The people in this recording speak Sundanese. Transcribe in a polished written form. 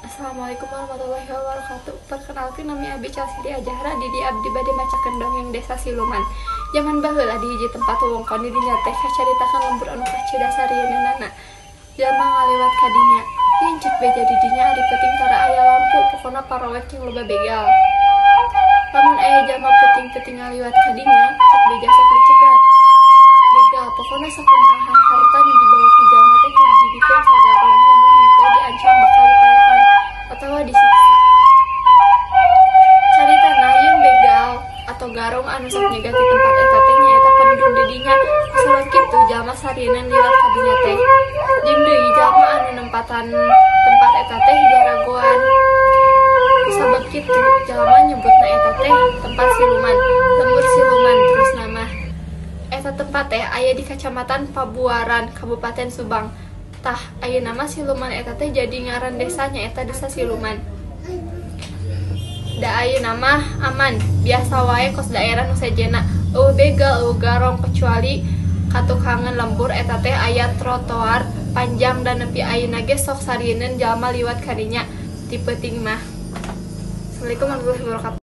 Assalamualaikum warahmatullahi wabarakatuh. Perkenalkan, nami Abi Chelsea Ajahra. Di abdi bade macakeun dongeng Desa Siluman. Zaman baheula, di hiji tempat wewengkon di dinya teh kacaritakan lembur anu kacida sarieunana. Jalma ngaliwat ka dinya. Yen cek beja, di dinya ari peuting tara aya lampu, pokona parowek jeung loba begal. Lamun aya jalma peuting-peuting ngaliwat ka dinya, cek beja sok dicegat. Begal, pokona sakumaha harta nu dibawa ku jalma teh kudu dibikeun ka garong, lamun henteu diancam bakal dipaehan atawa disiksa. Caritana, yeun begal atau garong anu sok nyegat di tempat eta teh nyaeta penduduk di dinya. Kusabab kitu, jalma sarieun liwat ka dinya teh. Jeung deui, jalma anu nempatan tempat eta teh jaragoan. Kusabab kitu, jalma nyebutna eta teh tempat siluman, lembur siluman terus nama. Eta tempat teh aya di Kacamatan Pabuaran, Kabupaten Subang. Tah, ayeuna mah siluman eta teh jadi ngaran desa, nyaeta Desa Siluman. Da ayeuna mah aman, biasa wae kos daerah nu sejenna. Euweuh begal, euweuh garong, kecuali katukangan lembur eta teh aya trotoar panjang dan nepi ayeuna ge sok sarieun jalma liwat ka dinya ti peuting mah. Assalamualaikum warahmatullahi wabarakatuh.